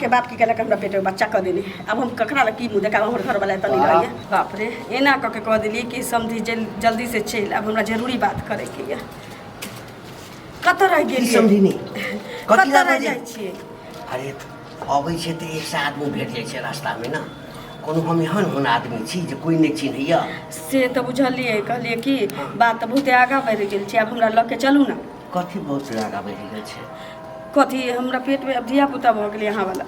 अहाँके बाप की केलक हमरा पेटमे बच्चा कऽ देने। आब हम ककरा लग की मुँह देखाब? हमर घरवला एतऽ नहि रहैए। बाप रे, एना कऽ के कह देलियै कि समधि जल्दीसँ चलि आब, हमरा जरूरी बात करैके यऽ। कतऽ रहि की गेलियै? समझिनी कथी कतऽ लए रहि बजै? जाइ छियै? अरे, अबै छै तऽ एक सए आदमी भेट जाइ छै रास्तामे ने। कोनो हम एहन ओहन आदमी छी जे कोइ नहि चिन्हैया? से तऽ बुझलियै। कहलियै कि बात तऽ बहुते आगाँ बढ़ि गेल छै, आब हमरा लऽ के चलू ने। कथी बहुत आगाँ बढ़ि गेल छै? कथी, हमरा पेटमे आब धिया पुता भऽ गेलै अहाँ वाला।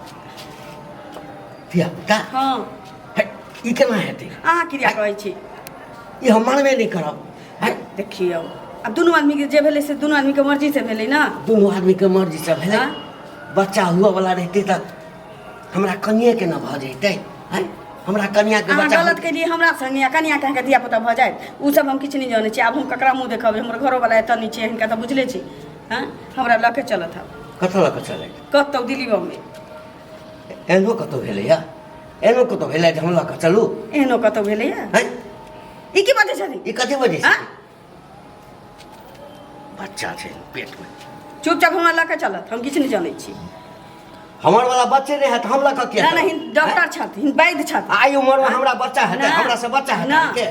धिया पुता? हँ। हे, ई केना हेतै? अहाँ क्रिया कहै छी। ई हम मानबे नहि करब है। देखियौ, आब दुनू आदमीके जे भेलै से दुनू आदमीके मर्जीसँ भेलै ने। दुनू आदमीके मर्जीसँ भेलै? हँ। बच्चा हुअ वाला रहितै तऽ हमरा कनिएके ने भऽ जैतै है? हमरा कनियाके अहाँ बच्चा गलत केलियै हमरा संगे आ कनियाके अहाँके धिया पुता भऽ जायत, ओ सब हम किछु नहि जनै छी। आब हम ककरा मुँह देखबै? हमर घरोवला एतऽ नहि छै, हिनका तऽ बुझले छै। हँ, हमरा लऽ के चलत आब। कतऽ लऽ कऽ चलै? कतहु, दिल्ली बम्बे। एहनो कतहु भेलैया? एहनो कतहु भेलै जे हम लऽ कऽ चलू? एहनो कतहु भेलैया? है। ई की बजै छथिन? ई कथी बजै छै? हँ? बच्चा छै पेटमे। चुपचाप हमरा लऽ के चलत, हम किछु नहि जनै छी। हमर वाला बच्चे नहि हैत, हम लऽ कऽ किया ना ना चलब? हिन डॉक्टर छथि, हिन वैद्य छथि। आइ उमरमे हमरा बच्चा हेतै? ना। हमरा से बच्चा हेतै ना। के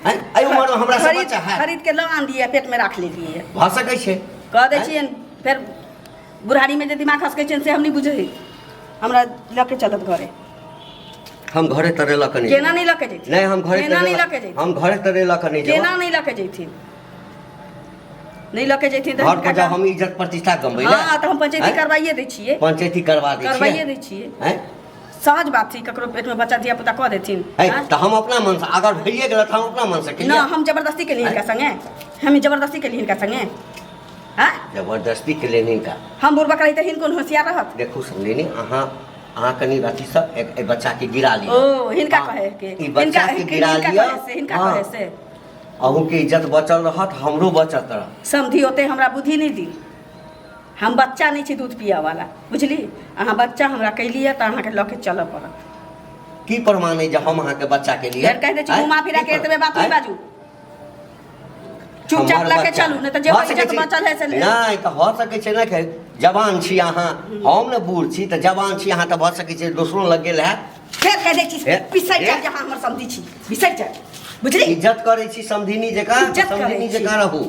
हैं? एहि उमरमे हमरा से खरीद बच्चा हैत? खरीद के लऽ आन दिए, पेटमे राख लेलिए। भऽ सकै छै। कह दै हैं? छियनि, फेर बुढ़ारीमे जे दिमाग खसकै छनि से हम नहि बुझै। हमरा लऽ के चलत घरे। हम घरे तरे लऽ कऽ नहि केना नहि लऽ के जैथिन? नहि, हम घरे केना तरे नहि लऽ के जैथिन? हम घरे तरे लऽ कऽ नहि केना जेबै। नहि लऽ के जैथिन? नहि लऽ के जैथिन तऽ घर पर हिनका जाउ, हम इज्जत प्रतिष्ठा गमबै लए? हँ, तऽ हम पंचायती हैं? करवाइए दै छियै। पंचायती करवा दै करवाइए छियै? दै छियै। हैं? सहज बात छै, ककरो पेटमे बच्चा धिया पुता कऽ देथिन। है हैं? तऽ हम अपना मन से अगर भइए गेल तऽ हम अपना मन से ना केलियै। हम जबरदस्ती केलियै हिनका संगे? हम जबरदस्ती केलियै हिनका संगे? हैं? जबरदस्ती के लेने हिनका। हम बुड़बक रही तऽ हिनको होशियार रहत। देखू समझिनी, अहाँ अहाँ कनि अथीसँ एक एहि बच्चाके गिरा लिअ। ओ हिनका हँ, कहे के? ई बच्चाके हिनका गिरा हिनका लिअ। कहे से? हिनका हँ। कहे से? अहूँके इज्जत बचल रहत, हमरो बचत रहत। समझी, ओते हमरा बुद्धि नहि दी। हम बच्चा नहि छी दूध पियऽ वाला, बुझली? अहाँ बच्चा हमरा कैलियै तऽ अहाँके लऽ के चलऽ पड़त। की प्रमाण अइ जे हम अहाँके बच्चा के लिए? फेर कहि दै छी, घुमा फिरा के एतबे बात नहि बाजू, चुपचाप हमर लऽ के बच्चा। चलू, नहि तऽ जे भऽ सकै इज्जत छै। बचल है से नहि तऽ भऽ सकै छै ने कि जवान छी अहाँ, हम ने बूढ़ छी, तऽ जवान छी अहाँ तऽ भऽ सकै छै दोसरो लग गेल हैत। फेर कहि दै छी, हे, बिसरि हे। जायब जे अहाँ हमर समधी छी, बिसरि जायब, बुझली? इज्जत करै छी समधिनी जकाँ। इज्जत करै समधिनी छी। जकाँ रहू,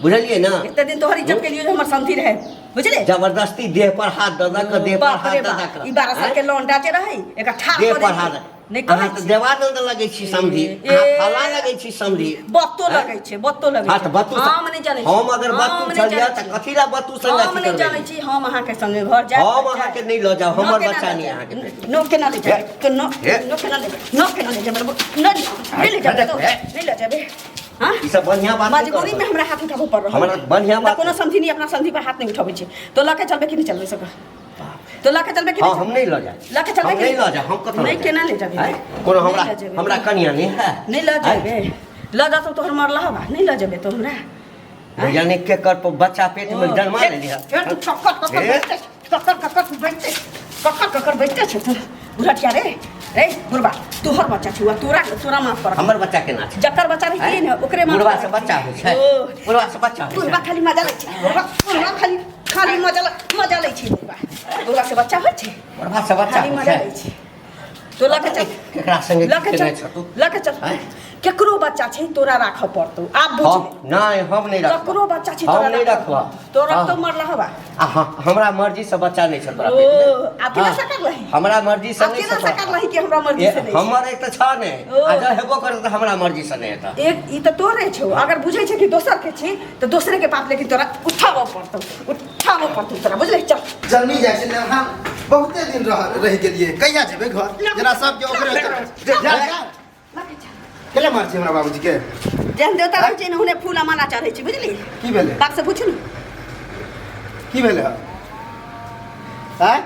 बुझलियै ने? एते दिन तोहर इज्जत के लिए जे हमर समधी रहे, बुझले? जबरदस्ती देह पर हाथ दऽ दऽ कऽ, देह पर बाप हाथ रे दऽ बाप, दऽ ई कऽ 12 साल के लौंडा जे रहै, एकर ठाढ़ देह कऽ पर दै हाथ। छै। नहि कहै अहाँ तऽ छी। देवानंद लगै छी समधी। ए, अहाँ फला लगै छी समधी। बत्तो हैं? लगै छै, बत्तो लगै हाँ छै। तऽ बत्तू हम नहि जानै छी। हम अगर हम बत्तू नहि छलियै जानै तऽ छी। कथी लए बत्तू संगे हम अथी नहि करबै? जानै छी। हम अहाँके संगे घर जायब। हम अहाँके नहि लऽ जायब, हमर बच्चा नहि अहाँके पेट। नो केना ले जायब? तो नो हे। नो केना ले नो केना ले जायब? नो नहि ले जायब तो हे। नहि ले जायब। हाँ, ई सब बढ़िआँ बात नहि मजबूरी में करब। हमरा हाथ उठाबऽ पड़ रहल। हमरा बढ़िआँ बात तऽ कोनो समझी नहीं, अपना समझी पर हाथ नहीं उठाबै छै। तो लऽ के चलबै कि नहि चलबै सक? तो लऽ के चलबै कि हाँ नहि? हम नहीं लऽ जाए। लऽ के चलबै हम कि नहीं लऽ जाए, हम कतऽ नहि, केना ले जाबे? आँय? कोनो हमरा नहि लऽ जेबै। हमरा कनिया नहीं है? नहि लऽ आँय? जेबै? लऽ जातो तोहर मरला हवा। नहि लऽ जेबै तो हमरा? यानी के कर पर बच्चा पेट में जन्मा फेर- लेली है। फेर तू कक्कर कक्कर हे? बैठते कक्कर कक्कर बैठते कक्कर कक्कर बैठते छै तू बुढ़टिया रे। रे बुढ़बा, तोहर बच्चा छौ, तोरा तोरा माफ कर। हमर बच्चा केना छै? जकर बच्चा रहितियै ने ओकरे माफ बुढ़वा कर। से बच्चा होइ छै? ओ बुढ़वा से बच्चा होइ बुढ़बा छै? खाली मजा लै छै। बुढ़बा बुढ़बा खाली खाली मजा मजा लै छै। बुढ़बा बुढ़बा से बच्चा होइ छै? बुढ़वा से बच्चा खाली होइ मजा छै? लै छै। तो लऽ के चल। केकरा संगे लऽ के केने चल। छ तू? लऽ के चल। आँय? केकरो बच्चा छै तोरा राखऽ पड़तौ आब, बुझ। हम नहि, हम नहि रखब। ककरो बच्चा छै हम तोरा नहि राखऽ। रखब। तो रखतौ हाँ। मरला हवा। आ हाँ, हमरा मर्जी से बच्चा नहीं छ तोरा ओ, पेट में। आब केना हाँ, सकल रही? हमरा मर्जी से आब नहीं केना छ तोरा। सकल रही कि हमरा मर्जी ए, से नहीं छै? हमर एक तऽ छ नहि ओ। आ जब हेबो करत तऽ हमरा मर्जी से नहीं हेतऽ। एक ई तऽ तोरे छौ। अगर बुझै छै कि दोसर के छी तऽ दोसरे के पाप, लेकिन तोरा उठाबऽ पड़तौ, उठाबऽ पड़तौ तोरा, बुझले? चल। जल्दी जाइ छै ने। हम बहुते दिन रह रहि गेलियै, कहिया जेबै घर? जेना सबके ओकरे जा जा। केला मार छै हमरा बाबूजी के? जेहन देवता रहै छै ने ओहने फूल आ माला चढ़ै छै, बुझली? की भेलै? बाप से पूछू ने। की भेलै आँय?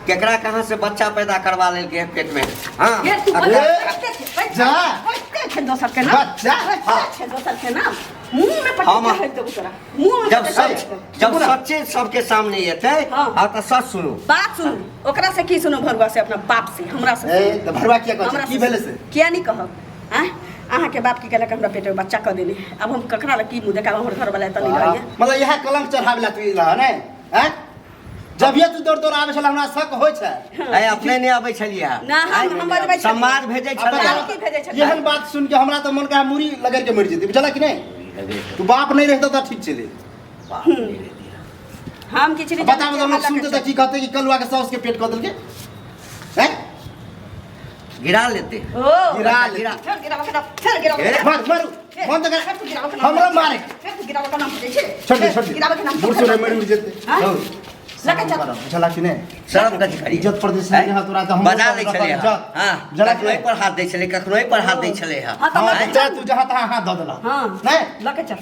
केकरा कहाँ से बच्चा पैदा करवा लेलकै है पेट में? हाँ। ये तू अखने- ए, जा। बच्चे छै दोसर के नाम। बच्चा? बच्चा छै दोसर के नाम। मुंह में पटक हम- के हट देबो तोरा मुंह में जब पटक के सच हटि देबो। जब सच्चे सबके सामने एतै हाँ। आ तऽ सच सुनू। बात सुनू। ओकरा से की सुनू? भरुआ से, अपना बाप से, हमरा से ए सुनू। तऽ भरुआ किया कहै हमरा छै? की भेलै से? किया नहीं कहब? आँय, अहाँके बाप की केलक हमरा पेटमे बच्चा कऽ देने। आब हम ककरा लग की मुँह देखाब? हमर घरवला एतऽ नहि रहैए। मतलब इएह कलंक चढ़ाबै ला तू रह ने? आँय? जब ये तू दौड़ दौड़ आबै छल हमरा शक होइ छै। आइ अपने नहि अबै छलियै। ना, हम बजबै छलियै। समाद भेजै आ छलै। बताउ, की भेजै छलै? एहन बात सुन के हमरा तऽ मन कहे मुड़ी लगड़ के मरि जेतै, बुझलक कि नहि? तू बाप नहि रहितौ तऽ ठीक छलै। बाप नहि रहितै। हम किछु नहि बता जानै बता छियै, लोग सुनते तऽ की कहते कि कलुआ के साउस के पेट कऽ देलकै हैं? गिरा लेते। ओ गिरा लेते। गिरा। फेर गिराबऽ के नाम, फेर गिराबऽ के नाम। मार मारू बंद कर। फेर तू गिराबऽ के नाम। हमरो मारे। फेर तू गिराबऽ के नाम पूछै छै। छोड़ दे, छोड़ दे। गिराबऽ के नाम। बूढ़ सूढ़ मरि उड़ जेतै। हाँ? हौ। लके चल। बुझला कि नहि? शरम कथी करी? इज्जत प्रतिष्ठा आँय? नहि तोरा तऽ हमरो बना लै सब छलै रखल हँ। इज्जत। हँ, बुझला कि कखनो नहि? पर हाथ दै छलै, कखनो पर हाथ दै छलै हँ। हाँ, तऽ हँ, लके जा चल। तू जहाँ तहाँ हाथ दऽ देलह। हाँ। नहि? लके चल।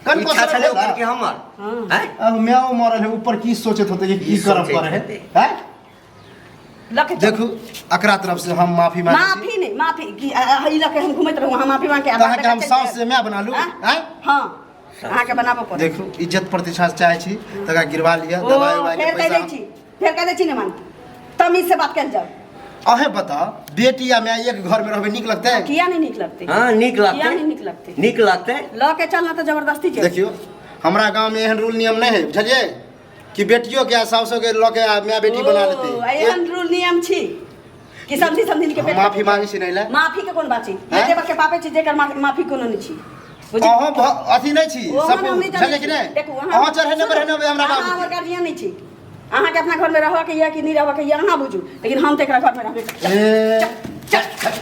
कनको इच्छा शरम छलै भेल? ओकर कि हमर? हाँ। आँय? अब म्याओ मरल है ऊपर की सोचत होते कि की की करब सोचैत करे है हेतै? हैं? लके चल। देखू एकरा तरफ से हम माफी मांगे छी। माफी नहीं, माफी की ई लके हम घुमैत रहू, अहाँ माफी मांग के तऽ अहाँके हम साउस से माय बना लू? हाँ? आँय? हाँ, अहाँके बनाबऽ पड़त। देखू इज्जत प्रतिष्ठा चाहे छी तकरा गिरवा लिअ। ओ, दवाई उवाई के फेर कहि पैसा। दै छी, फेर कहि दै छी, नहि मान तमीज से बात कयल जाओ। अहें बताओ, बेटी या माय एक घर में रहबे नीक लगतै? किया नहीं नीक लगतै? हँ, नीक किया लगतै। नहीं नीक लगतै? नीक लगतै। लऽ के चल ना तऽ जबरदस्ती चल। देखियो हमरा गांव में एहन रूल नियम नहीं है, बुझलियै कि बेटियों के आ सासो के लऽ के आ माय बेटी बना ओ, लेतै। एहन रूल नियम छी कि समझी समझी के हम माफी मांगे छी नहीं ला। माफी के कोन बात छी? हैं? जे के पापे छी जेकर माफी कोनो नहीं छी। बुझली? अहों अथी नहीं छी ओ सब हम नहीं जानै बुझलियै कि छी। नहीं? देखू, अहाँ चढ़ेने बढ़ेने हमरा अहाँ बाबू हमर गार्जियन नहीं छी। अहाँके अपना घर में रहऽ के या कि नहीं रहऽ के या अहाँ बुझू, लेकिन हम तऽ एकरा घर में रहबे। ए चल, चल।